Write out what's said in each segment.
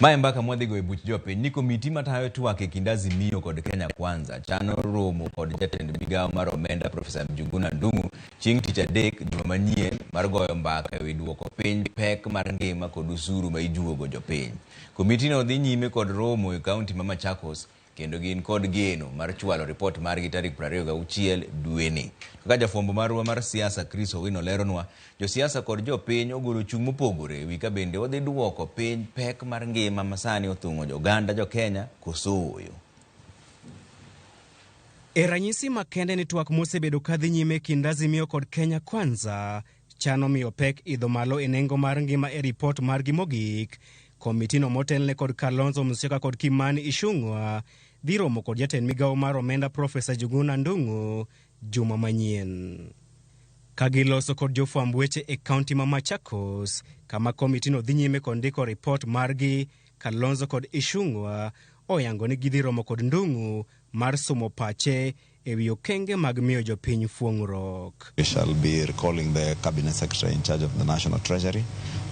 Mae mbaka mwadhigo e buch jopiny ni komiti matayo twak e kind Azimio kod Kenya Kwanza chano romo kod jatend migawo mar omenda Profesa Njuguna Ndung'u chieng' tich adek juma manyien mar goyo mbaka ewi duoko piny pek mar ngima kod osuru ma ijuogo jopiny. Komitino dhi nyime kod romo e kaunti ma Machakos kendo gin kod geno mar chwalo ripot margi tarik 26 dweni. Kaka jafwambo marwa mar siasa Chris Owino leronwa, josiasa kod jopiny ogolo chung' mopogore ewi ka bende odhi duoko piny pek mar ngima masani othung'o oganda jo-Kenya koso ooyo. E ranyisi makende ni twak mosebedo kadhi nyime e kind Azimio kod Kenya Kwanza chano miyo pek idho malo e nengo mar ngima e ripot margi mogik. Komitino motelne kod Kalonzo Musyoka kod Kimani Ichung'wa dhi romo kod jatend migawo mar omenda Profesa Njuguna Ndung'u juma manyien. Ka giloso kod jofwamb weche e kaunti ma Machakos, kama komitino dhi nyime kod ndiko ripot margi, Kalonzo kod Ichung'wa oyango ni gidhi romo kod Ndung'u mar somo pache e wi okenge mag miyo jopiny fuong'ruok. We shall be recalling the Cabinet Secretary in charge of the National Treasury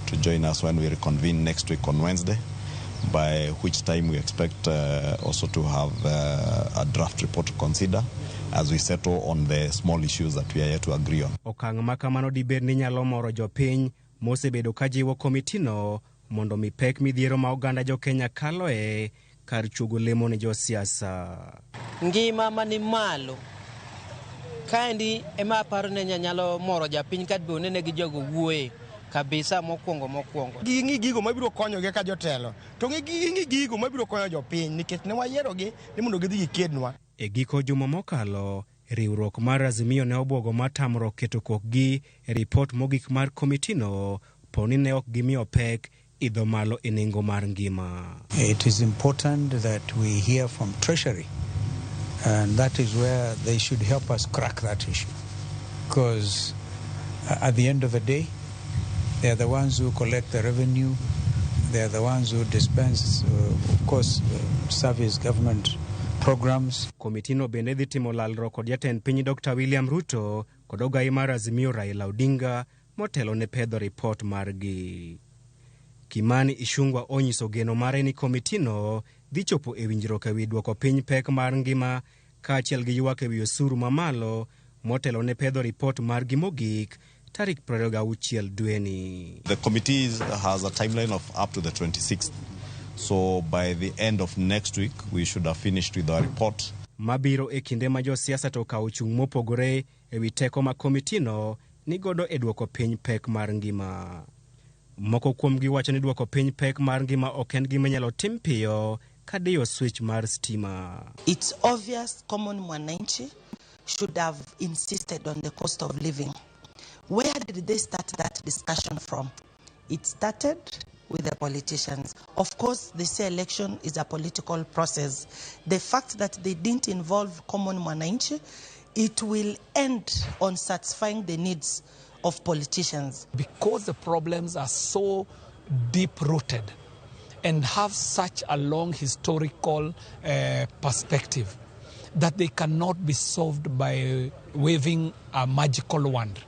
to join us when we reconvene next week on Wednesday, by which time we expect also to have a draft report to consider as we settle on the small issues that we are yet to agree on. Okang' ma kamano dibed ni nyalo moro jopiny mosebedo ka jiwo komitino mondo mi pek midhiero ma oganda jo-Kenya kaloe kar chuogo lemo ne josiasa. Ngima mani malo kaendi ema aparo ni nyalo moro japiny ka be onene gi jogo wuoye kabisa mokwongo mokwongo. Ging'i gigo mabiro konyogi kaka jotelo to ging'i gigo mabiro konyo jopiny nikech ne wayierogi ni mondo gidhi gikednwa. E giko juma mokalo, riwruok mar Azimio ne obwogo mar tamruok keto kokgi e ripot mogik mar komitino po ni ne ok gimiyo pek idho malo e nengo mar ngima. It is important that we hear from Treasury, and that is where they should help us crack that issue. Because at the end of the day, they are the ones who collect the revenue, they are the ones who dispense, of course, service government programs. Komitino bende dhi timo lalruok kod jatend piny Dr. William Ruto kod ogai mar Azimio Raila Odinga motelo ne pedho ripot margi. Kimani Ichung'wa onyiso geno mare ni komitino dhi chopo e winjruok ewi duoko piny pek mar ngima kaachiel gi ywak ewi osuru mamalo motelo ne pedho ripot margi mogik tarik 26 dweni. The committee has a timeline of up to the 26th. So by the end of next week, we should have finished with our report. Mabiro e kinde ma josiasa to okawo chung' mopogore ewi teko ma komitino nigodo e duoko piny pek mar ngima. Moko kuomgi wacho ni duoko piny pek mar ngima ok en gima inyalo tim piyo ka diyo switch mar stima. It's obvious common mwananchi should have insisted on the cost of living. Where did they start that discussion from? It started with the politicians. Of course, they say election is a political process. The fact that they didn't involve common mwananchi, it will end on satisfying the needs of politicians. Because the problems are so deep-rooted and have such a long historical perspective that they cannot be solved by waving a magical wand.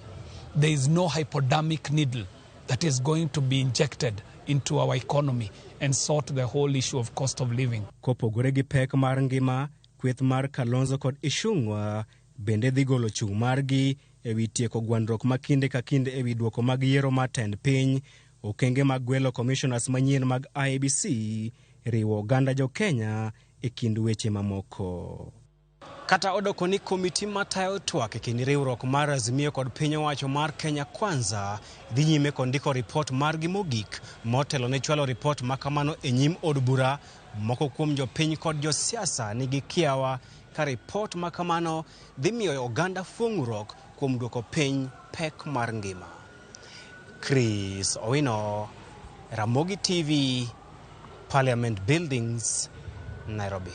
There is no hypodermic needle that is going to be injected into our economy and sort the whole issue of cost of living. Kopogore gi pek mar ngima, kweth mar Kalonzo kod Ichung'wa bende dhi golo chung' margi ewi tieko gwandruok ma kinde ka kinde ewi duoko mag yiero mar tend piny, okenge mag gwelo commissioners manyien mag IEBC, riwo oganda jo-Kenya e kind weche mamoko. Kata odoko ni komiti matayo twak e kind riwruok mar Azimio kod piny owacho mar Kenya Kwanza dhi nyime kod ndiko ripot margi mogik motelo ne chwalo ripot ma kamano e nyim od bura, moko kuom jopiny kod josiasa nigi kiawa ka ripot ma kamano dhi miyo oganda fuong'ruok kuom duoko piny pek mar ngima. Chris Owino, Ramogi TV, Parliament Buildings, Nairobi.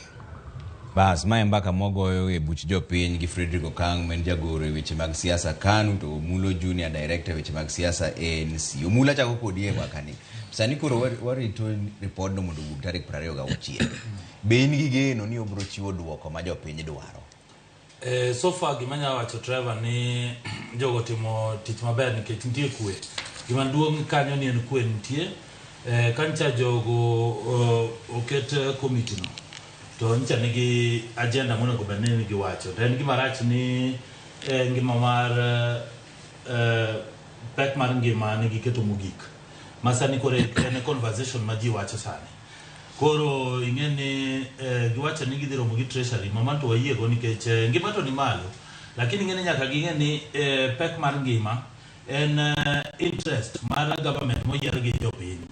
Bas, mae mbaka mogoyo e buch jopiny gi Frederick Okang' ma en jagoro e weche mag siasa KANU to Omulo Junior Director e weche mag siasa ANC. Omulo achako kodi e mbakani. Sani koro warito ripodno mondo owuog tarik 26. Be in gi geno ni obiro chiwo duoko ma jopiny dwaro? So far gima anyalo wacho Trevor ni jogo timo tich maber nikech nitie kwe. Gima duong' kanyo ni en kwe nitie. Kancha jogo oket komiti no to ncha nigi agenda monego bed ni giwacho. To en gima rach ni ngima mar pek mar ngima nigi keto mogik. Ma sani koro en conversation ma ji wacho sani. Koro ing'e ni giwacho ni gidhi romo gi Treasury, ma mano to wayiego nikech ngima to ni malo. Lakini ing'e ni nyaka ging'e ni pek mar ngima en interest mar government moyier gi jopiny.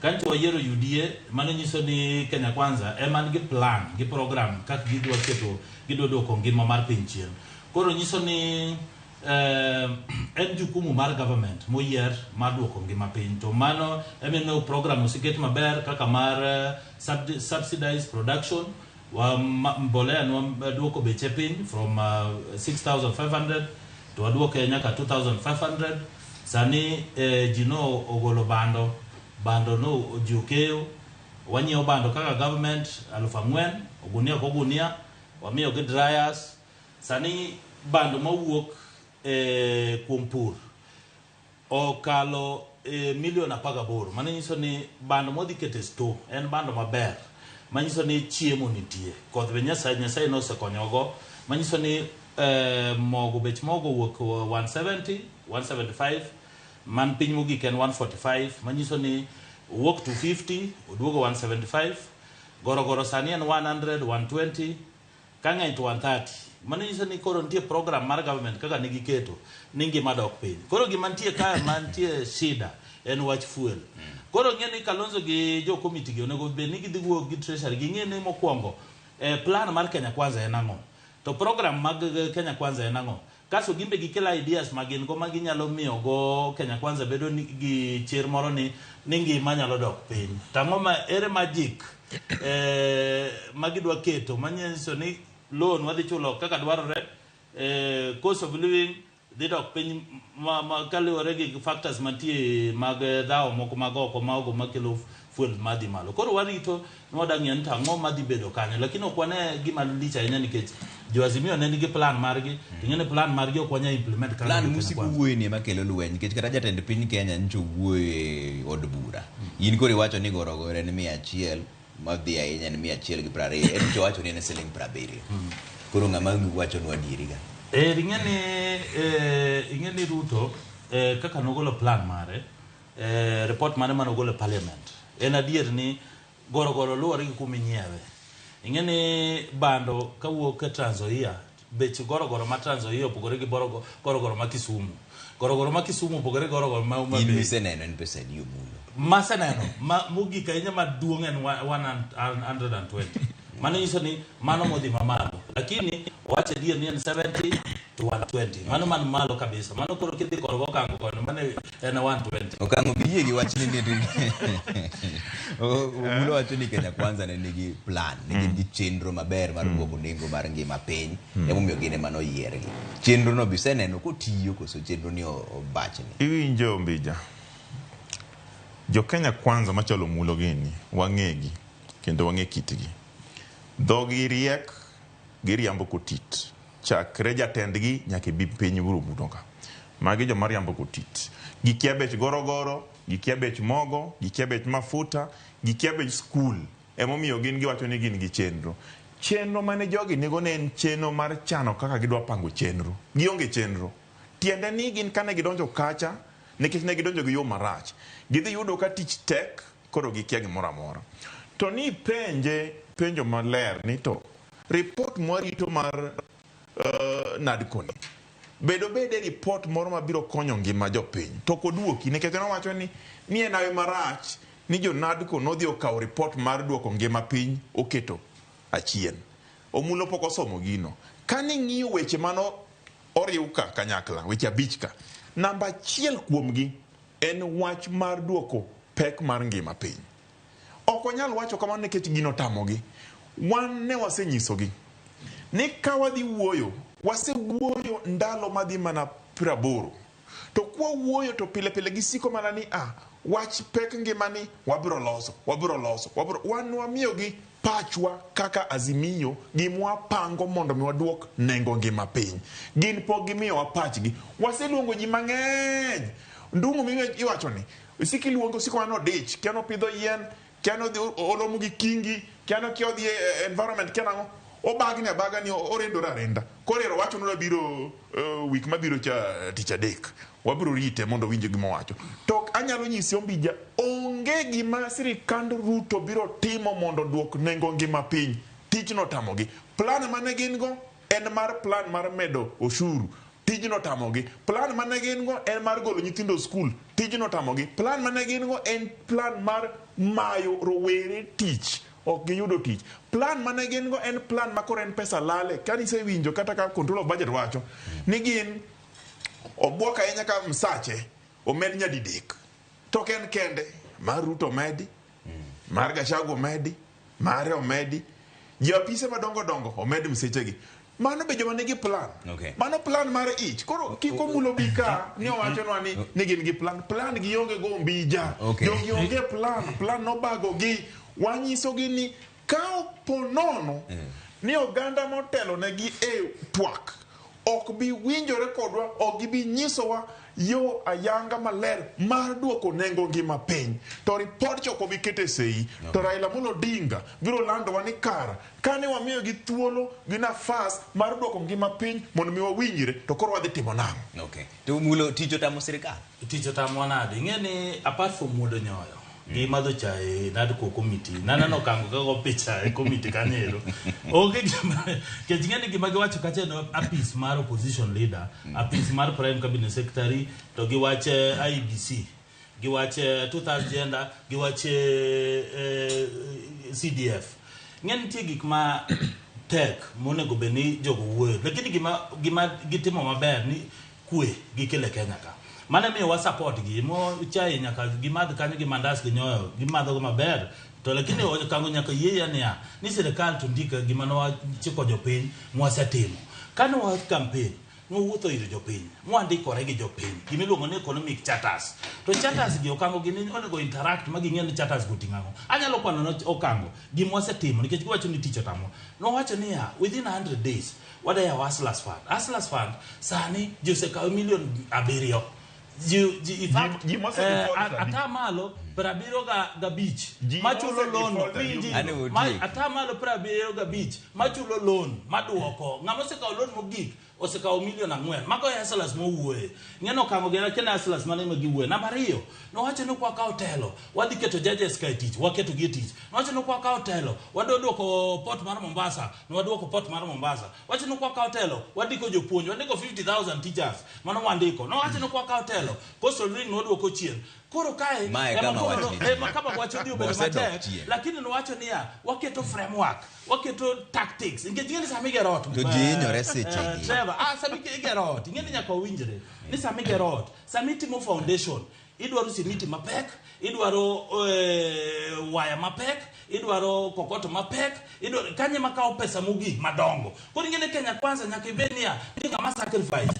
Kancho wayiero UDA, mano nyiso ni Kenya Kwanza ema nigi plan gi program kaka gidwa keto, gidwa duoko ngima mar piny chien. Koro nyiso ni en jukumu mar government moyier mar duoko ngima piny. To mano emineno program oseket maber kaka mar subsidized production, wa mbolea nwa duoko beche piny from 6500 to waduoke nyaka 2500. Sani ji no ogolo bando, bando no ji okeyo, wanyiewo bando kaka government 4,000 ogunia kogunia, wamiyo gi dryers. Sani bando mawuok kuom pur okalo milion 18. Mano nyiso ni bando modhi keto e store en bando maber, manyiso ni chiemo nitie. Koth be Nyasaye nosekonyogo, manyiso ni mogo, bech mogo owuok 170, 175, man piny mogik en 145, manyiso ni owuok 250 oduogo 175. Gorogoro sani en 100, 120, ka ng'eny to 130. Mano nyiso ni koro nitie program mar government kaka negiketo ni ngima dok piny. Koro gima nitie kae mantie shida en wach fuel. Koro ng'e ni Kalonzo gi jo committee gi onego bed ni gidhi wuok gi Treasury, ging'e ni mokwongo plan mar Kenya Kwanza en ang'o, to program mag Kenya Kwanza en ang'o, kaso gimbe gikel ideas ma gin go ma ginyalo miyo go Kenya Kwanza bedo gi chir moro ni ngima nyalo dok piny. To ang'o ma ere magic ma gidwa keto manyiso ni loan wadhi chulo kaka dwarore, cost of living dhi dok piny ma kaluwore gi factors mantie mag dhawo moko mag oko maogo makelo fuel madhi malo. Koro warito ni wadwa ng'iyo ni to ang'o madhi bedo kanyo, lakini ok wane gima lich ahinya nikech jo Azimio ne nigi plan margi, to ing'e ni plan margi ok wanyal implement kaka Plan jo Kenya musiko Kwanza. Wuoyo ni ema kelo lweny nikech kata jatend piny Kenya nyocha owuoyo e od bura. In koro iwacho ni gorogoro en 100, madhi ahinya en 120, en to owacho ni en siling 70. Koro ng'ama wachonwa adieri ga? Ing'e ni Ruto kaka nogolo plan mare, report mare manogolo e parliament, en adier ni gorogoro luwore gi kuma inyiewe. Ing'e ni bando kawuok e Trans Nzoia, bech gorogoro ma Trans Nzoia opogore gi gorogoro ma Kisumu. Gorogoro ma Kisumu opogore gi gorogoro ma Homa In Bay. Miseneno en pesa adi, Omulo? Maseneno ma mogik ahinya maduong' en 120. Mano nyiso ni mano modhi mamalo, lakini owacho adier ni en 70 to 120, mano man malo kabisa. Mano koro kidhi korgo Okango kono, mano en 120. Okango biyie gi wachni ni Omulo wacho ni Kenya Kwanza ne nigi plan, ne gin gi chenro maber mar duoko nengo mar ngima piny, emomiyo gin ema noyiergi. Chenro no biseneno kotiyo koso chenro ni obachni? Iwinjo Mbija, jo Kenya Kwanza machalo Mulo gini wang'egi kendo wang'e kitgi. Dhogi riek, giriambo kotit. Chakre jatendgi nyaka ibi piny buru ka. Magi joma riambo kotit. Gikia bech gorogoro, gikia bech mogo, gikia bech mafuta, gikia bech skul. Emomiyo gin giwacho ni gin gi chenro. Chenro mane jogi nigo ne en chenro mar chano kaka gidwa pango chenro. Gionge chenro. Tiende ni gin kane gidonjo kacha, nikech ne gidonjo gi yo marach, gidhi yudo ka tich tek, koro gikia gimoro amora. To ni penje penjo maler ni to report mwarito mar NADCO ni bedo bede report moro mabiro konyo ngima jopiny to ok oduoki, nikech nowacho ni en hawi marach ni jo NADCO nodhi okawo report mar duoko ngima piny oketo achien. Omulo pok osomo gino. Kane ing'iyo weche mano oriw ka kanyakla, weche abich ka, namba achiel kuomgi en wach mar duoko pek mar ngima piny. Ok onyal wacho kamano nikech gino otamogi. Wan ne wasenyisogi ni ka wadhi wuoyo, wasewuoyo ndalo madhi mana 80, to kwawuoyo to pile pile gisiko mana ni wach pek ngimani wabiro loso, wabiro loso, wabiro. Wan wamiyogi pachwa kaka Azimio gimwapango mondo mi waduok nengo ngima piny. Gin pok gimiyowa pachgi. Waseluongo ji mang'eny. Ndung'u miwacho ni Isiko iluongo osiko mana odich, kia nopidho yien, kia nodhi oromo gi kingi, kia nokia odhi e environment, kia nang'o. Obagni abaga ni orendore arenda. Koro ero wacho ni wabiro wik mabiro cha tich adek. Wabiro rite mondo winj gima owacho. To anyalo nyisi Ombija, onge gima sirikand Ruto biro timo mondo oduok nengo ngima piny. Tijno otamogi. Plan mane gin go en mar plan mar medo oshuru. Tijno otamogi. Plan mane gin go en mar golo nyithindo skul. Tijno otamogi. Plan mane gin go en plan mar mayo rowere tich. Ok giyudo tich. Plan mane gin go en plan ma koro en pesa lale. Ka nisewinjo kata ka control of budget wacho ni gin obwok ahinya ka msache omed nyadidek. To ok en kende. Mar Ruto omedi, mar Gachagua omedi, mare omedi. Jo apise madongo dongo omed msechegi. Mano be joma nigi plan. Okay. Mano plan mar ich. Koro kik omulo bi ka ni owachonwa ni ni gin gi plan. Plan gionge go Ombija. Okay. Jogi onge plan. Plan nobago gi. Wanyisogi ni ka opo nono ni oganda motelo negi e twak ok bi winjore kodwa, ok gibi nyisowa yo ayanga maler mar duoko nengo ngima piny. To ripod cha ok obi keto e sei. To Raila Amolo Odinga biro landowa ni kara kane wamiyogi thuolo gi nafas mar duoko ngima piny mondo mi wawinjre, to koro wadhi timo nang'o? Okay. To mulo tich otamo sirikal. Tich otamowa nade? Ing'e ni apart from muodo nyoyo gi madho chae NADCO committee, naneno Okango ka go picha e committee kanyo ero. Onge gima, nikech ing'e ni gima giwacho kacha en apis mar opposition leader, apis mar prime cabinet secretary, to gi wach IEBC, gi wach 2/3 gender, gi wach CDF. Ing'e nitie gik ma tek monego bed ni jogo wuoyo, lakini gima gitimo maber ni kwe gikele Kenya ka. Mano miyo wa support gi, mo chai nyaka gimadh kanyo gi mandas gi nyoyo, gimadho go maber. To lakini Okango nyaka yie niya, ni sirikal to ndika gima nowachiko jopiny mwasetimo. Kane wa campaign, nwawuotho ir jopiny, mwandikore gi jopiny, gimiluongo ni economic charters. To charters gi Okango gini onego interact ma ging'e ni charters go oting'o ang'o. Anyalo kwano ne Okango gima wasetimo nikech giwacho ni tich otamo. Nowacho niya, within 100 days wadayawo Hustlers Fund. Hustlers Fund sani ji osekawo milion 7. Ji, in fact, Ji mose default adi? ata malo 75 Ji machulo mose loan default adi? winji, Ane otiek. ata malo 75 machulo loan maduoko. Ng'ama osekawo loan mogik osekawo milion 4. Mago e hustlers mowuoye. Ng'eno Okango gin akia hustlers mane ma giwuoye. Namba 2, nowacho ni kwakawo telo, wadhi keto judges ka e tich, waketo gi e tich. Nowacho ni kwakawo telo, wadwa duoko port mar Mombasa, nwadwoko port mar Mombasa. Wacho ni kwakawo telo, wandiko jopuonj, wandiko 50,000 teachers, mano wandiko. Nowacho ni kwakawo telo, coastal ring nwadwoko chien. Koro kae, Mae ema kama koro wach no- nitie. ema kama wach odhi obedo Osedok matek, chien. lakini nowacho niya, waketo framework, waketo tactics. Nikech ing'e ni sama igero ot, To ji hinyore sechegi. Trevor, sama igero ot, ing'e ni nyaka wawinjre ni sama igero ot, sama itimo foundation, idwaro simiti mapek, idwaro waya mapek, idwaro kokoto mapek, idwaro kanye makawo pesa mogik madongo. Koro ing'e ni Kenya Kwanza nyaka ibed niya, nitie ng'ama sacrifice.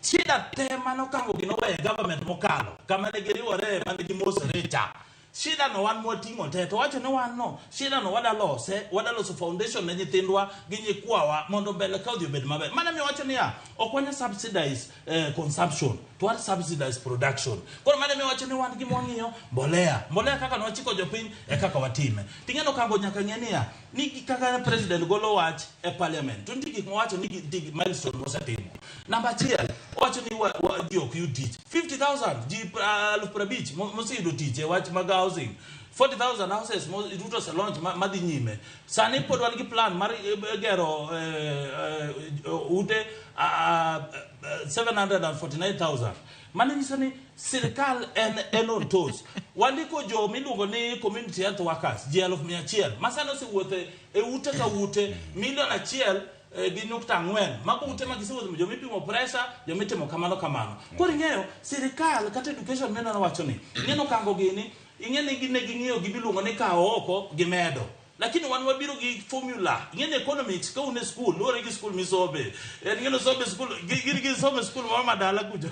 Shida te mano Okango gi noweyo government mokalo, kama ne giriwore, mane gimosore cha. Shida no wan mwating'o te, to wacho ni wan no, shida no wadalose, wadaloso foundation ne nyithindwa gi nyikwawa mondo mbele ka odhi obed maber. Mano miyo wacho niya, ok wanya subsidize consumption, to wan subsidize production. Koro mano miyo wacho ni wan gima wang'iyo mbolea. Mbolea kaka nwachiko jopiny e kaka watime. Ting'eno Okango nyaka ng'e niya, ni kaka president golo wach e parliament, to nitie gik mowacho ni nitie milestone mosetimo. Namba 1, owacho ni ji ok yud tich. 50,000 ji 50,000 moseyudo tich e wach mag housing. 40,000 houses Ruto ose launch madhi nyime. Sani pod wan gi plan mar gero ute 749,000. Mano nyiso ni sirikal en on toes. Wandiko jo miluongo ni community health workers ji 100,000 ma sani osewuotho e ute ka ute milion achiel gi nukta ang'wen. Mago ute ma gisewuotho, joma ipimo pressure, joma itimo kamano kamano. Koro ing'eyo sirikal kata education mineno wacho ni ing'eno Okango gini, ing'e ni ne ging'iyo gimiluongo ni kawo oko gimedo. Lakini wan wabiro gi formula. Ing'e ni economics ka un e school, luwore gi school misome. En ing'e ni some school, gin gi some school moro madala kucho.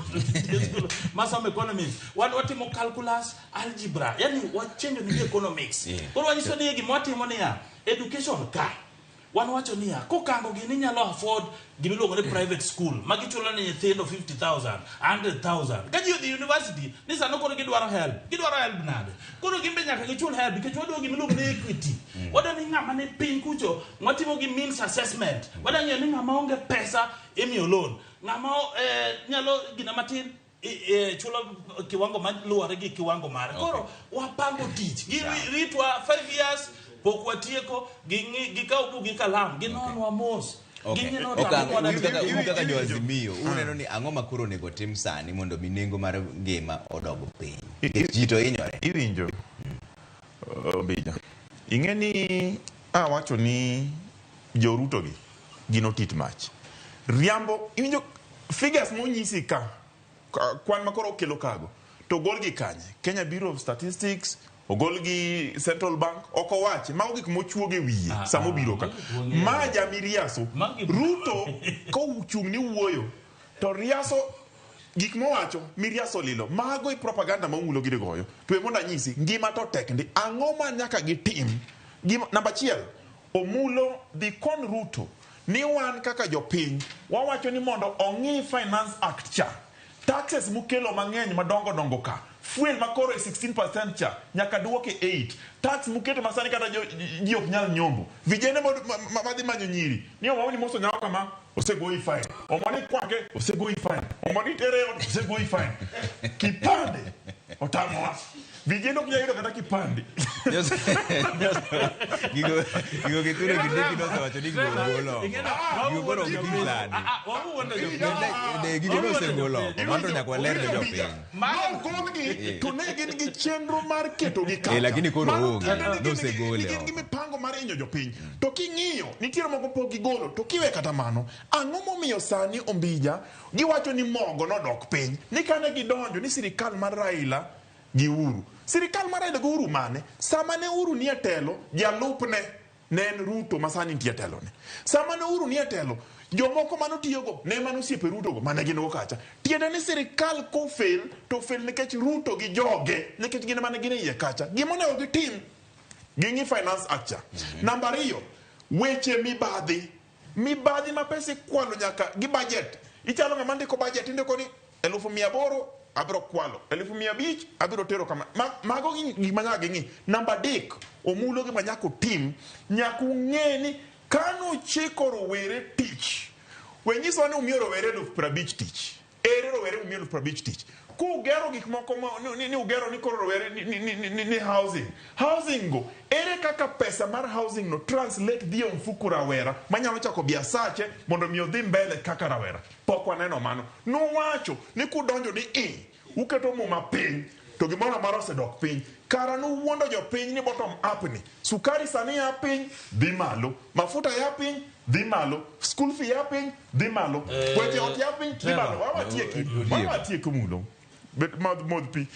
School ma some economics. Wan watimo calculus, algebra. Yani wachenjo ni economics. Koro wanyiso ni gima watimo niya, education ka. Wan wacho niya, kokango gini inyalo afford gimiluongo ni private school ma gichulo ne nyithindo 50,000, 100,000. Ka ji odhi university, ni sano koro gidwaro help. Gidwaro help nade? Koro gin be nyaka gichul help nikech wadwa gimiluongo ni equity. Wadwa ni ng'ama ni piny kucho, watimo gi means assessment. Wadwa ng'eyo ni ng'ama onge pesa imiyo loan. Ng'ama nyalo gina matin chulo kiwango maluwore gi kiwango mare. Koro wapango tich. Giritwa 5 years pok watieko, gikaw buk gi kalam, ginonwa mos. Un kaka jo-Azimio, uneno ni ang'o ma koro onego tim sani mondo mi nengo mar ngima odog piny? Nikech ji to hinyore. Iwinjo, Ombija. Ing'e ni awacho ni jo-Ruto gi gin otit mach. Riambo, iwinjo figures monyisi ka, kwan ma koro okelo kago, to ogol gi kanye? Kenya Bureau of Statistics, ogol gi Central Bank, ok owachi. Mago gik mochuog e wiye sama obiro ka. Ma jamiriaso. Ruto kochung' ni wuoyo, to riaso gik mowacho miriaso lilo. Mago e propaganda ma Omulo giri goyo. To we mondo anyisi, ngima to tek ndi. Ang'o ma nyaka gitim? Namba achiel, Omulo dhi kon Ruto ni wan kaka jopiny wawacho ni mondo ong'i Finance Act cha. Taxes mukelo mang'eny madongo dongo ka. Fuel makoro e 16% cha nyaka duoke 8. Tax muketo masani kata ji ok nyal nyombo. Vijende madhi manyo nyiri ni omoni moso nyako kama osegoyi fine. Omoni kwake osegoyi fine. Omoni tere ot osegoyi fine. Kipande otamowa. Vijende ok nyal yudo kata kipande. Gigo Kithure Kindiki nosewacho ni gigo ogol oko. Gigo koro ok ti sani. Gigo nosegol oko. Mano to nyaka waler ne jopiny. Nogolgi to ne gin gi chenro mar ketogi kacha. Lakini koro onge. Nosegole Gin oko. gi mipango mar hinyo jopiny. To king'iyo, nitiere moko pok gigolo. To kiwe kata mano, ang'o momiyo sani Ombija giwacho ni mogo nodok piny? Ni kane gidonjo ni sirikal mar Raila gi Uhuru. Sirikal mar Raila gi Uhuru mane? Sama ne Uhuru nie telo, jalupne ne en Ruto ma sani nitie e telone. Sama ne Uhuru nie telo, jomoko manotiyogo ne mana osiepe Ruto go mane gin go kacha. Tiende ni sirikal kofel, to fail nikech Ruto gi joge, nikech gin mane gin e iye kacha. Gima onego gitim, ging'i Finance Act cha. Namba ariyo, weche mibadhi. Mibadhi ma pesa ikwalo nyaka gi budget. Ichalo ng'ama ndiko budget, indiko ni 800,000 abiro kwalo, 500,000 abiro tero kama. Mago gik ma nyaka ging'i. Namba adek, Omulo gima nyaka utim, nyaka ung'e ni kanuchiko rowere tich, we nyisowa ni umiyo rowere 50,000 tich. Ere rowere umiyo 50,000 tich? Kugero gik moko ni ugero ni koro rowere ni housing. Housing go, ere kaka pesa mar housing no translate dhi e mfuko rawera manyalo chako biasache mondo mi odhi mbele kaka rawera? Pok waneno mano. Nuwacho ni kudonjo ni uketo muma piny to gimoro amora osedok piny. Kara nuwuondo jopiny ni bottom up ni. Sukari sani ya piny, dhi malo. Mafuta ya piny, dhi malo. School fee ya piny, dhi malo. Weche ot ya piny, dhi malo. Wawatieki. Wawatieki Omulo. Bet modh pi.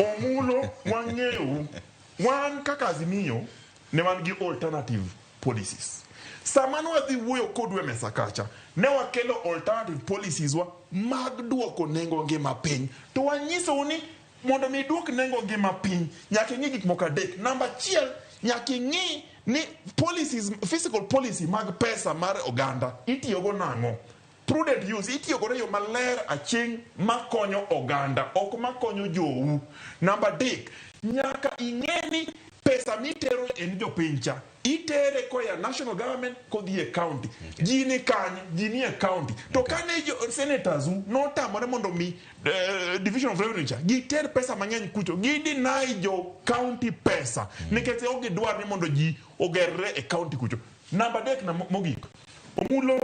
Omulo wang'eyo. Wan kaka Azimio ne wan gi alternative policies. Sama ne wadhi wuoyo kodu e mesa kacha, ne wakelo alternative policies wa mag duoko nengo ngima piny. To wanyisou ni mondo mi duok nengo ngima piny, nyaka ing'i gik moko adek. Namba achiel, nyaka ing'i ni policies, fiscal policy mag pesa mar oganda itiyogo nang'o? Prudent use, itiyo godo e yo maler aching' makonyo oganda, ok makonyo jou. Namba adek, nyaka ing'e ni pesa mitero en jopiny cha, itere koya national government kodhi e county. Ji ni kanye? Ji ni e county. To kane jo senators u notamore mondo mi division of revenue cha, giter pesa mang'eny kucho, gi deny jo county pesa nikech ok gidwar ni mondo ji ogerre e county kucho. Namba adek na mogik, Omulo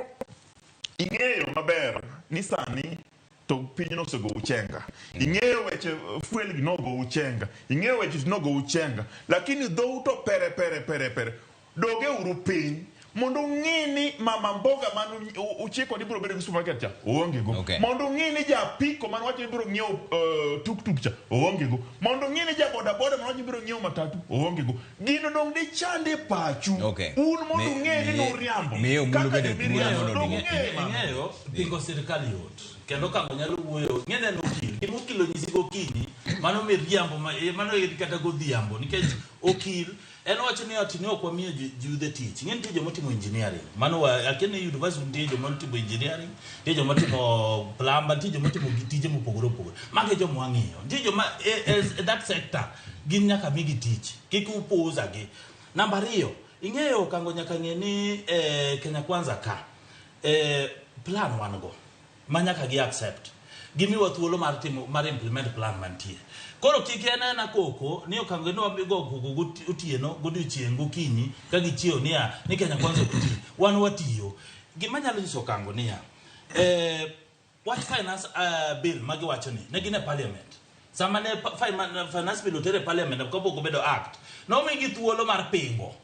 ing'eyo maber ni sani to piny nosegou chenga. Ing'eyo weche fuel gi nogou chenga. Ing'eyo weche nogou chenga. Lakini dhou to pere pere pere pere. Doge uru piny mondo ung'i ni mama mboga man uchiko ni biro bedo gi supermarket cha oonge go. Mondo ung'i ni ja apiko man wacho ni biro ng'iewo tuk tuk cha oonge go. Mondo ung'i ni ja boda boda man wacho ni biro ng'iewo matatu oonge go. Gino dong dichande pachu. Un mondo ung'e ni nuriambo. Miyo Omulo Kaka bende thuolo jomiriambo, mondo dong oduok. ung'e mano. Ing'eyo, pingo sirikal yot. Kendo kango nyalo wuoyo, ng'e en okil. Gima okil onyisi gokinyi, Mano miriambo mano kata godhiambo nikech okil en wacho ni ati ne ok wamiyo judhe tich. Ing'e nitie joma otimo engineering. Mano akia ni university nitie joma otimo engineering, nitie joma otimo plumber, nitie joma otimo tije mopogore opogore. Mago e joma wang'iyo. Nitie joma that sector gin nyaka migi tich. Kik upuuza gi. Namba ariyo, ing'eyo Okango nyaka ng'e ni Kenya Kwanza ka plan wan go ma nyaka gi accept. Gimiwa thuolo mar timo mar implement plan mantie. Koro kik en ena koko ni Okango ni wabigo koko otieno godiochieng' gokinyi ka gichiewo niya ni Kenya Kwanza ok ti. Wan watiyo. Gima nyalo nyiso Okango niya, wach finance bill magiwacho ni ne gin e parliament. Sama ne finance bill oter e parliament kapok obedo act, nomigi thuolo mar pingo.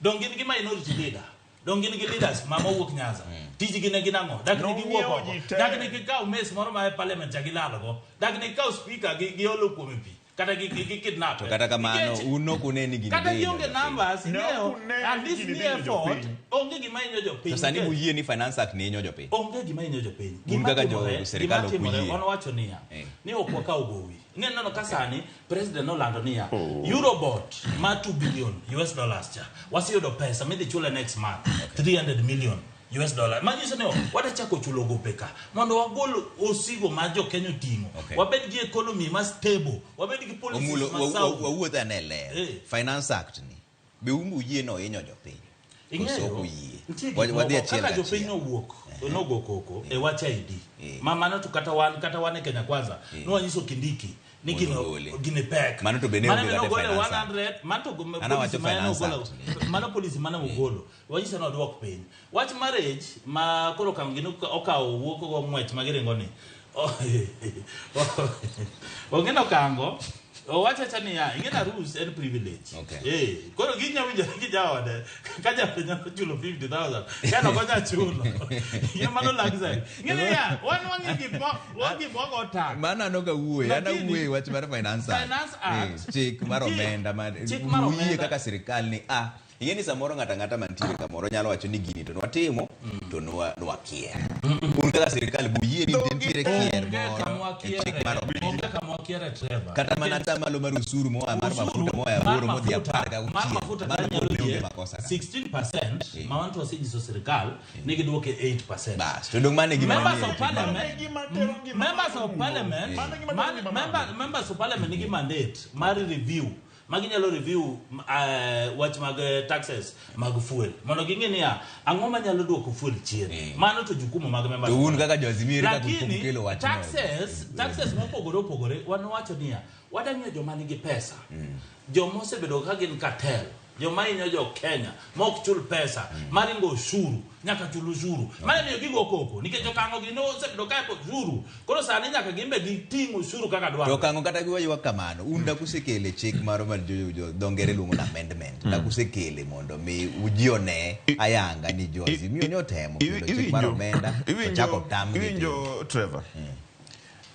Dong gin gi minority leader. Dong gin gi leaders ma mowuok Nyanza. Tijgi ne gin ang'o? Dak ne giwuok oko. Dak ne gikaw mes moro ma e parliament cha gilalgo. Dak ne gikaw speaker gi olo kuome pi. Kata gi kidnap. To kata kamano un ok une ni gini kata gionge numbers, ing'eyo, at least ni effort, onge gima hinyo jopiny. To sani uyie ni Finance Act ni hinyo jopiny. Onge gima hinyo jopiny. Un kaka jo sirikal ok uyie. Wan wacho niya, ni ok wakaw gowi. Ineno ka sani president nolando niya, Eurobond ma $2 billion US dollars cha, waseyudo pesa midhi chule next month, $300 million US dollar. Manyiso ni wadachako chulo gope ka mondo wagol osigo ma jo Kenya oting'o. Wabed gi economy ma stable, wabed gi policies ma sound. Wawuoth ane ler. Finance Act ni be uyie no hinyo jopiny? Ing'eyo, nitie gik moko kaka jopiny nowuok nogo koko e wach ID. Ma mano to kata wan e Kenya Kwanza nwanyiso Kindiki ni gini pek. Mano to be ne onge kata Finance Act. Mano policy mane ogolo. Wanyiso ni odwok piny. Wach marriage ma koro Okango gini okawo wuok go ng'wech ma giringo ni. Onge Okango owacho acha niya, ing'e ni arus en privilege. Koro ginya winjo gi jaode ka jaode nyalo chulo 50,000 ka en ok onyal chulo. Ing'e mano luxury. Ing'e niya, wan wang'e gik mwago tax. Mano an ok awuoye, an awuoye wach mar Finance Act. Finance Act. Chik mar omenda mar uyie kaka sirikal ni ing'e ni samoro ng'ato ang'ata mantiere kamoro nyalo wacho ni gini to nwatimo to nwakier. Un kaka sirikal buyie ni nitiere kier moro e chik mar omenda. Kata mana atamalo mar osuru moa mar mafuta moa e aboro modhi 16. Mar mafuta mano pod onge makosa ka. 16% ma wan to wasenyiso sirikal ni gidwoke 8%. Bas, to dong' mano e gima Members of parliament, members of parliament nigi mandate mar review. Magi nyalo review wach mag taxes mag fuel mondo ging'e niya ang'o manyalo duoko fuel chien. Mano to jukumu mag members. To un kaka jo Azimio kaka Lakini ukelo wach taxes mopogore opogore wan wacho niya wadang'iyo joma nigi pesa, joma osebedo ka gin cartel, joma hinyo jo Kenya ma ok chul pesa maringo osuru nyaka chul osuru. Mano miyo gigo koko nikech Okango gi nosebedo ka osuru, koro sani nyaka gin be giting' osuru kaka dwarore. To Okango kata giwaywak kamano, un dak usekele chik maro mar jo ngere luongo ni amendment. Dak usekele mondo mi ji one ayanga ni jo Azimio ni otemo kelo chik mar omenda to chako tamgi. Iwinjo Trevor.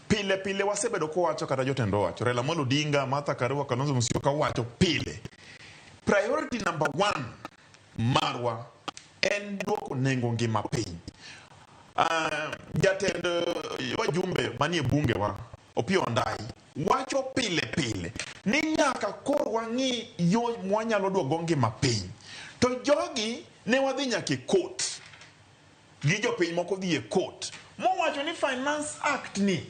Pile pile wasebedo kowacho kata jotend owacho Raila Amolo Odinga, Martha Karua, Kalonzo Musyoka wacho pile. Priority number 1 marwa en duoko nengo ngima piny. Jatend wajumbe manie bunge wa Opiyo Wandayi wacho pile pile ni nyaka koro wang'i yo mwanyalo duogo ngima piny. To jogi ne wadhi nyaka e court. Gi jopiny moko dhi e court. Mowacho ni Finance Act ni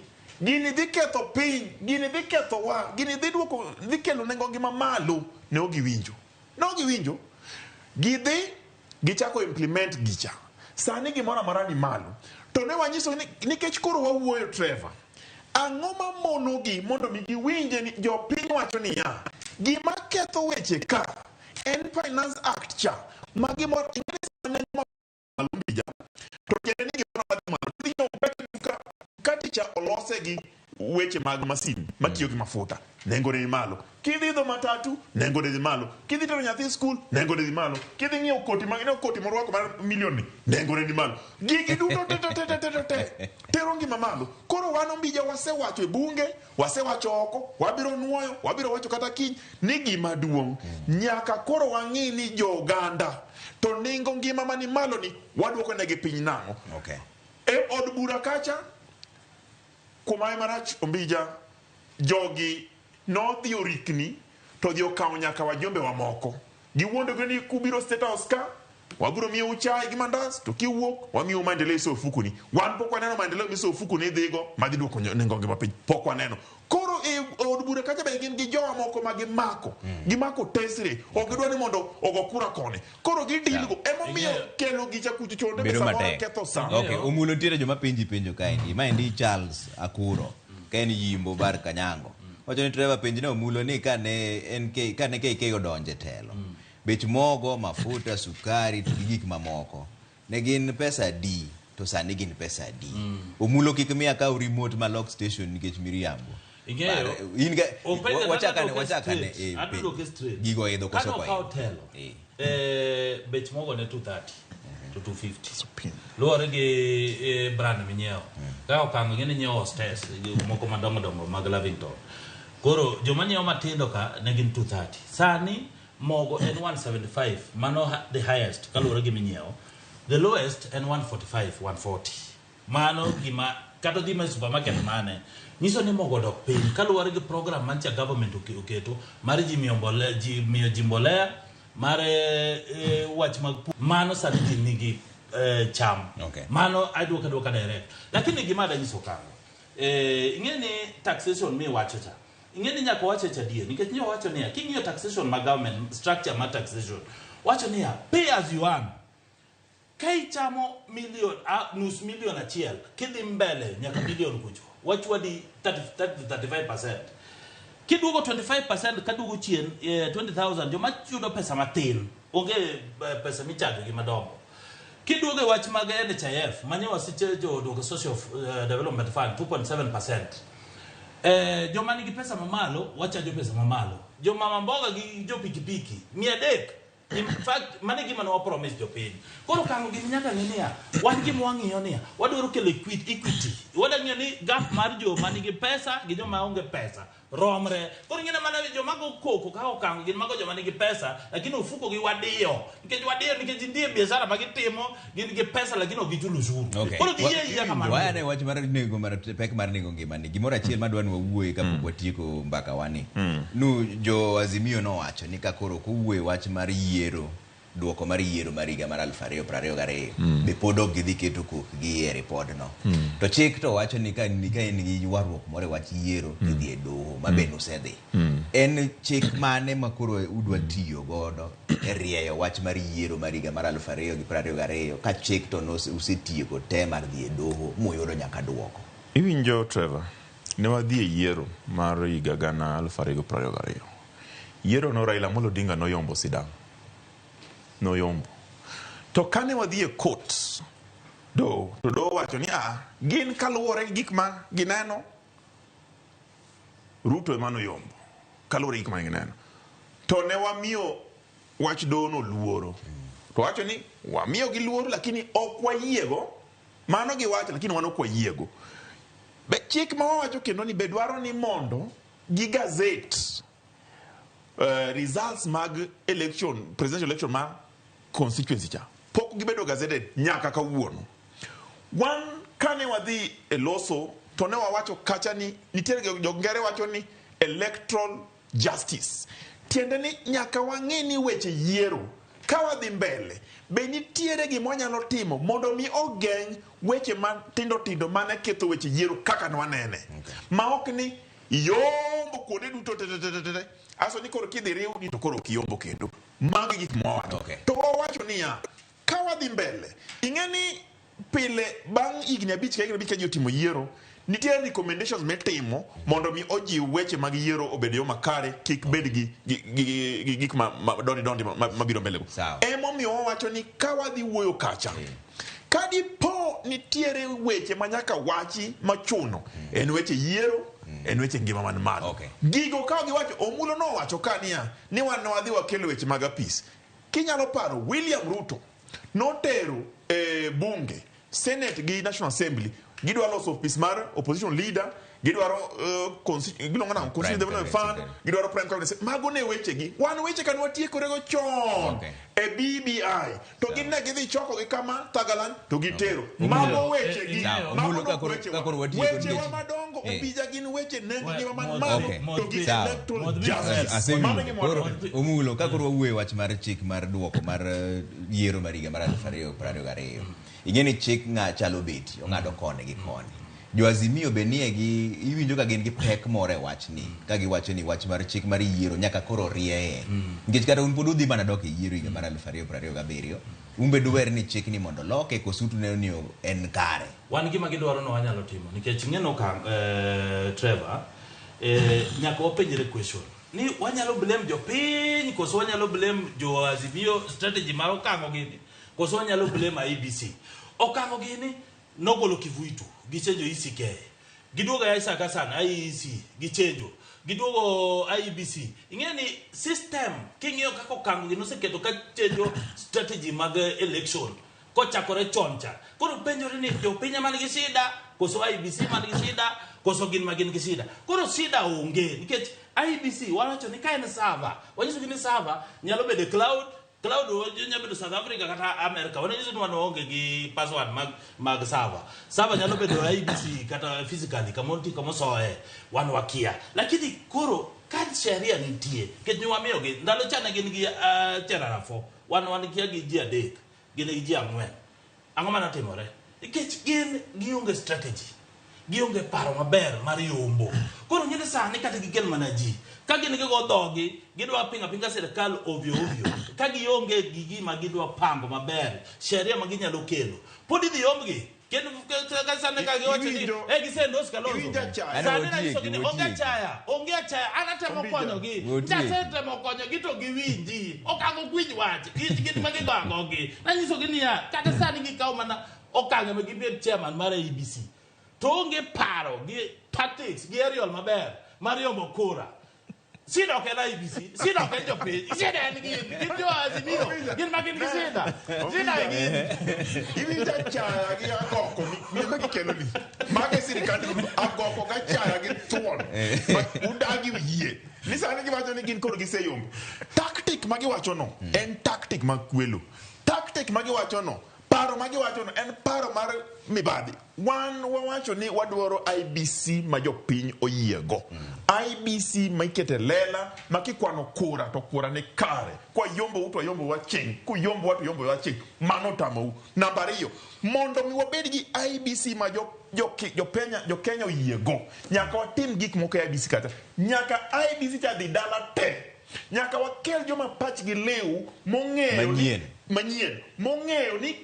gini dhi ketho piny, gini dhi ketho wa, gini dhi duoko, dhi kelo nengo ngima malo. Ne ok giwinjo. Ne ok giwinjo. Gidhi gichako implement gicha. Sani gimoro amora ni malo. To ne wanyiso ni nikech koro wawuoyo Trevor, ang'o mamonogi mondo mi giwinje ni jopiny wacho niya, gima ketho weche ka en Finance Act cha ma gimoro to tiende ni gimoro madhi malo. Idhi nyiewo mkate mkate cha olose gi weche mag masin matiyo gi mafuta, nengone ni malo. Kidhi idho matatu, nengone ni malo. Kidhi tero nyathi skul, nengone ni malo. Kidhi ng'iewo koti ma koti morwako mar milion ni, nengone ni malo. Gigi duto te te te te te te tero ngima malo. Koro wan Ombija wasewacho e bunge, wasewacho oko, wabiro nuoyo, wabiro wacho kata kiny ni gima duong' nyaka koro wang'i ni jo oganda to nengo ngima mani malo ni waduoko negi piny nang'o. E od bura kacha, kuom aye marach Ombija, jogi Nodhi orikni to odhi okawo nyaka wajumbe wamoko. Giwuondogi ni kubiro State House ka, wabiro miyou chai gi mandas, to kiwuok wamiyou maendeleo iso ofukuni. Wan pok waneno maendeleo miso ofukuni idhigo madhi duoko nengo ngima piny. Pok waneno. Koro e od bura kacha be gin gi jowa moko ma gimako. Gimako tesre. Ok gidwa ni mondo ogo kura koni. Koro gidil go. Emomiyo kelo gicha kucho chonde be Bedo samoro matek. ketho sa. Okay, Omulo nitiere joma penji penjo kaendi. Maendi Charles Akuro, ka en Yimbo bar Kanyango. Wacho ni Trevor penj ne Omulo ni kane NK kane KK odonje e telo. Bech mogo, mafuta, sukari to gi gik mamoko ne gin pesa adi to sani gin pesa adi. Omulo kik miya akaw remote malok station nikech miriambo. Ing'eyo, Par- in ga openjo wachakane adwa duoke wachakane straight, adwa duoke straight. gigo oidho koso Kane ok okawo oidho? telo Eh. bech mogo ne 230 to 250 luwore gi brand minyiewo. Kaka okang' ing'e ni inyiewo Hostess moko madongo dongo mag Lavington. Koro joma nyiewo matindo ka ne gin 230. Sani mogo en 175, mano the highest kaluwore gi minyiewo. The lowest en 145, 140. Mano gima kata odhi ma e supermarket mane nyiso ni mogo odok piny kaluwore gi program mancha government oketo mar ji miyo mbolea, ji miyo ji mbolea mar wach mag pur. Mano sani ji nigi cham. Okay. Mano aduoka duoka direct. Lakini gima adanyiso kango. Ing'e ni taxation miwacho cha. Ing'e ni nyaka wache cha adier nikech nyo wacho niya king'iyo taxation ma government structure mar taxation wacho niya pay as you earn. Ka ichamo million, nus million achiel, kidhi mbele nyaka million kucho, wachwadi 35%. Kiduogo 25% kaduogo chien 20,000, joma yudo pesa matin, onge pesa michajo gi madongo. Kiduogo e wach mag NHIF, manye wasiche jo duogo Social Development Fund 2.7%. Joma nigi pesa mamalo, wachajo pesa mamalo. Joma mamboga gi jo pikipiki, 300. In fact, mano e gima ne wapromise jopiny. Koro kango gini nyaka ng'i niya, wan gima wang'iyo niya, wadwaro kelo equity. Wadwa ng'iyo ni gap mar joma nigi pesa gi joma onge pesa romre. Koro ing'e ni mana joma go koko kaka okango gin mago joma nigi pesa, lakini ofuko gi wadiyo. Nikech wadiyo nikech nitie biashara ma gitimo, gin gi pesa lakini ok gichul ushuru. Okay. Koro giyie ayieya kamano. Waya ne wach mar nengo mar pek mar nengo ngima ni. Gimoro achiel madwa ni wawuoye kapok watieko mbaka wani. Nu jo Azimio nowacho ni ka koro ok owuoye wach mar yiero, duoko mar yiero mar higa mar 2022, be pod ok gidhi keto kokgi e ripodno. To chik to wacho ni ka in gi ywaruok moro e wach yiero, tidhi e doho, ma be nusedhi. En chik mane ma koro udwa tiyo godo e rieyo wach mar yiero mar higa mar 2022 ka chik to usetieko te mar dhi e doho muyudo nyaka duoko? Iwinjo Trevor, ne wadhi e yiero mar higa gana aluf ariyo gi piero ariyo gariyo. Yiero no Raila Amolo Odinga noyombo sidang'. Noyombo. To kane wadhi e court, doho, to doho wacho ni gin kaluwore gi gik ma gineno, Ruto ema noyombo kaluwore gi gik ma gineno. To ne wamiyo wach doho no luoro. To wacho ni wamiyo gi luoro lakini ok wayiego. Mano giwacho lakini wan ok wayiego. Be chik ma wawacho kendo ni be dwaro ni mondo gi gazette results mag election, presidential election ma constituency cha pok gibedo gazetted nyaka kawuono. Wan kane wadhi e loso to ne wawacho kacha ni nitiere jo ngere wacho ni electoral justice. Tiende ni nyaka wang'e ni weche yiero ka wadhi mbele be nitiere gima wanyalo timo mondo mi ogeng' weche matindo tindo mane ketho weche yiero kaka ne wanene. Ma ok ni iyombo kuonde duto te te te te te, aso ni koro kidhi riwgi to koro ok iyombo kendo. Magi gik mwawacho. To wawacho niya, ka wadhi mbele, ing'e ni pile bang' higni 5 ka higni 5 ka ji otimo yiero, nitie recommendations mitimo mondo mi ojiw weche mag yiero obed e yo makare, kik bed gi gik ma dondi dondi mabiro mbele go. Emomiyo wawacho ni ka wadhi wuoyo kacha, ka dipo nitiere weche ma nyaka wachi machuno, en weche yiero, en weche ngima man malo. Gigo ka giwacho, Omulo nowacho ka niya, ni wan ne wadhi wakelo weche mag apis. Kinyalo paro, William Ruto notero e bunge, Senate gi National Assembly, gidwaro loso office mar opposition leader, gidwaro giluongo nang'o? Constitution Development Fund, gidwaro Prime Cabinet. Mago ne wechegi. Wan weche kane watiekorego chon e BBI. To gin ne gidhi choko gi kama Thagalan to gitero. Mago wechegi. Mago wechewa madongo. Ombija gin weche nengo ngima man malo to gi Sawa. electoral justice. Asewinjo. Mano e gima Koro wadwaro. Omulo, ka koro wawuoyo e wach mar chik mar duoko mar yiero mar higa mar 2022. Ing'e ni chik ng'a chalo beti, ong'ado koni gi koni. Jo Azimio be nie gi iwinjo ka gin gi pek moro e wachni, ka giwacho ni wach mar chik mar yiero nyaka koro rieye. Nikech kata un pod udhi mana dok e yiero higa mar 2027, un be duwer ni chikni mondo loke koso uneno ni en kare. Wan gima gidwaro no wanyalo timo nikech ing'eno ka Trevor, nyaka wapenjre question ni wanyalo blame jopiny koso wanyalo blame jo Azimio strategy mar okang'o gini koso wanyalo blame IEBC. Okang'o gini nogolo Kivuitu gichenjo ECK, giduogo Isaac Hassan IEC gichenjo, giduogo IEBC. Ing'e ni system king'iyo kaka okang'o gini oseketo ka chenjo strategy mag election kochakore chon cha. Koro penjore ni jopiny ema nigi shida koso IEBC man gi shida koso gin ma gin gi shida. Koro shida onge nikech IEBC wawacho ni ka en server, wanyiso ni server nyalo bedo e cloud. Cloud nyalo bedo South Africa kata America. Wanyiso ni wan waonge gi password mag server. Server nyalo bedo IEBC kata physically kama ontie kama osoe wan wakia. Lakini koro ka sheria nitie nikech ne wamiyogi ndalo cha ne gin gi Cherarafo, wan kia gi ji adek, gin gi ji ang'wen. Ang'o manotimore? Nikech gin gionge strategy, gionge paro maber mar yombo. Koro ng'e ni sani kata gikel mana ji, ka gin gigo dhogi, gidwa pingo apinga sirikal ovyo ovyo. Ka gionge gi gima gidwa pango maber, sheria ma ginyalo kelo, pod idhi yombgi. Kendo ka sani ka giwacho ni gise endorse Kalonzo. Iwinjo achaya. Sani nanyisogi ni onge achaya, onge achaya. An atemo konyogi. Asetemo konyogi to giwinji. Okang' ok winj wach. Gin ma gigo agogi. Nanyisogi niya, kata sani gikawo mana okang' ma gibed chairman mar IEBC. To onge paro gi tactics gi aerial maber mar yombo kura. Shida ok en IEBC, shida ok en jopiny, shida en gin jo Azimio, gin ma gin gi shida. Shida e gin. Iwinjo achaya gi agoko ma gikelo ni. Mago e sirikand agoko gi achaya gi thuon. Ma udagi yie. Ni sani giwacho ni gin koro giseyombo. Tactic ma giwacho no en tactic mag kwelo. Tactic ma giwacho no, paro ma giwacho no en paro mar mibadhi. Wan wawacho ni wadwaro IEBC ma jopiny oyiego. IEBC ma ikete lela ma kikwano kura to kura ni kare. Kwayombo to wayombo waching', kuyombo to yombo waching'. Mano otamou. Namba ariyo, mondo mi wabed gi IEBC ma jo Kenya oyiego, nyaka watim gik moko e IEBC kata. Nyaka IEBC cha dhi dala te. Nyaka wakel joma pachgi liw mong'eyo Manyien. Manyien mong'eyo ni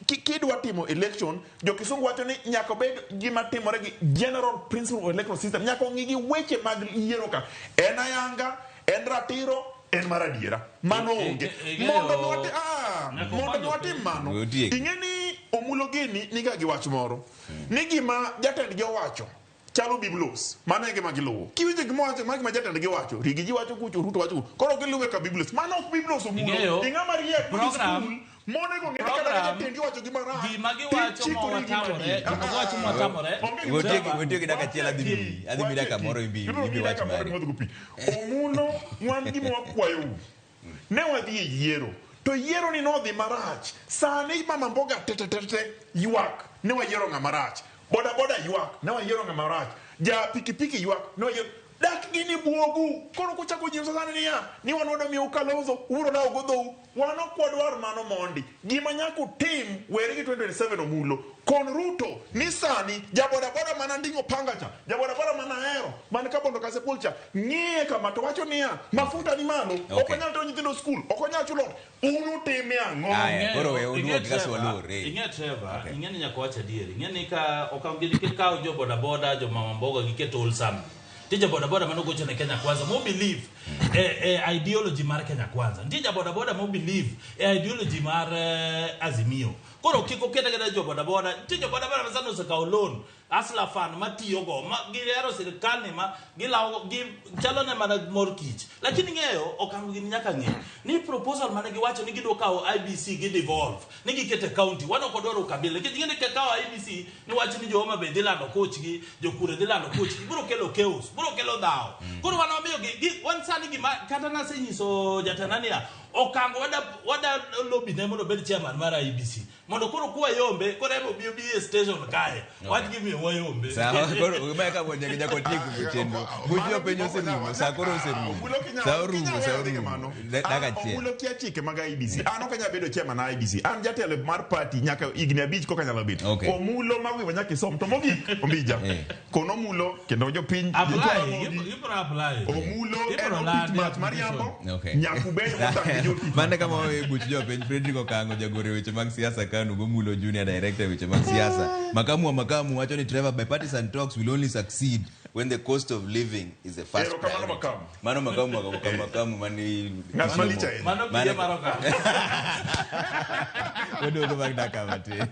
kidwa timo election, jo kisungu wacho ni nyaka obed gima timore gi general principle of electoral system. Nyaka ong'i gi weche mag yiero ka en ayanga, en ratiro, en mar adiera. Mano onge. Mondo mi watim, mondo mi watim mano, ing'e ni Omulo gini niga gi wach moro ni gima jatendgi owacho chalo biblos. Mano e gima giluwo. Kiwinjo gima wacho, ma gima jatendgi wacho, Riggy G wacho kucho, Ruto wacho kucho, koro giluwe ka biblos. Mano ok biblos, Omulo. Ing'ama riek modhi skul monego ng'e ni kata ka jatendi owacho gima rach, Gima giwacho tichikori gi mawatamore, madier. gima giwacho mawatamore. Watieki gi dakika achiel, adhi miyi dakika moro imbi wach mari. Omulo, wan gima wakwayou, ne wadhi e yiero to yiero ni nodhi marach. Sani mama mboga tetetete ywak ne wayiero ng'ama rach, boda boda ywak ne wayiero ng'ama rach, ja pikipiki ywak ne wayiero dak gini buogu. Koro kuchako nyiso sani niya ni wan wadwa miyou Kalonzo, ubiro dawo go dhou. Wan ok wadwar mano. Mondi gima nyaka utim, weri gi 2027. Omulo kon Ruto ni sani ja boda boda mana nding'o panga cha, ja boda boda mana ahero man Kabondo Kasipul cha ng'iye kama to wacho niya mafuta ni malo, ok onyal tero nyithindo skul, ok onyal chulo ot. Un utime ang'o? Aya, koro we uduoki kasto walor. Ing'e Trevor, ing'e ni nyaka wach adieri. Ing'e ni ka okang' gini kikawo jo boda boda, jo mama mboga giketo wholesome. Nitie jo boda boda manogocho ne Kenya Kwanza mo believe e ideology mar Kenya Kwanza. Nitie ja boda boda mo believe e ideology mar Azimio. Koro kik oket aketa jo boda boda. Nitie jo boda boda ma sani osekawo loan Hustler Fund matiyogo ma gihero sirikal ni ma gilawo gi chalo ne mana mor kich. Lakini ng'eyo okang' gini nyaka ng'e ni proposal mane giwacho ni gidwa kawo IEBC gi devolve ni gikete county. Wan ok wadwaro ukabila nikech ing'e ni kawo IEBC ni wach ni jo Homa Bay dhi lando kochgi, jo Kure dhi lando kochgi, biro kelo chaos, biro kelo dhawo. Koro wan wamiyo gi wan sani gima kata nasenyiso jatenda niya Okango wada wada lobby ne mondo obed chairman mar IEBC mondo koro kwayombe koro en obi obi e station kae wach gimiyo wayombe. Sawa, koro mae ka nyaka nyaka watiek chenro. Buch jopiny oserumo, sa koro oserumo. Sa orumo, sa orumo. Dakika achiel. Omulo kia chike mag IEBC. An ok anyal bedo chairman IEBC. An jatelo mar party nyaka higni 5 koka anyalo bet. Okay. Omulo mago nyaka isom. To mogik, Ombija. Kono Omulo kendo jopiny Apply, ibro apply. Omulo en Ibro opich landi mach mariambo. Okay. Nyaka ubed motang' gi jotich. Mano kama wawe buch jopiny Frederick Okango jagoro e weche mag siasa Kanu Gomulo Junior Director e weche mag siasa. Makamu wa makamu wacho ni Trevor bipartisan talks will only succeed when the cost of living is the first Erokamano priority. Makamu. Mano makamu makamu makamu mani Ng'at malich ahinya. Mano Mano- pige mar Okango. Waduogo bang' dakika matin.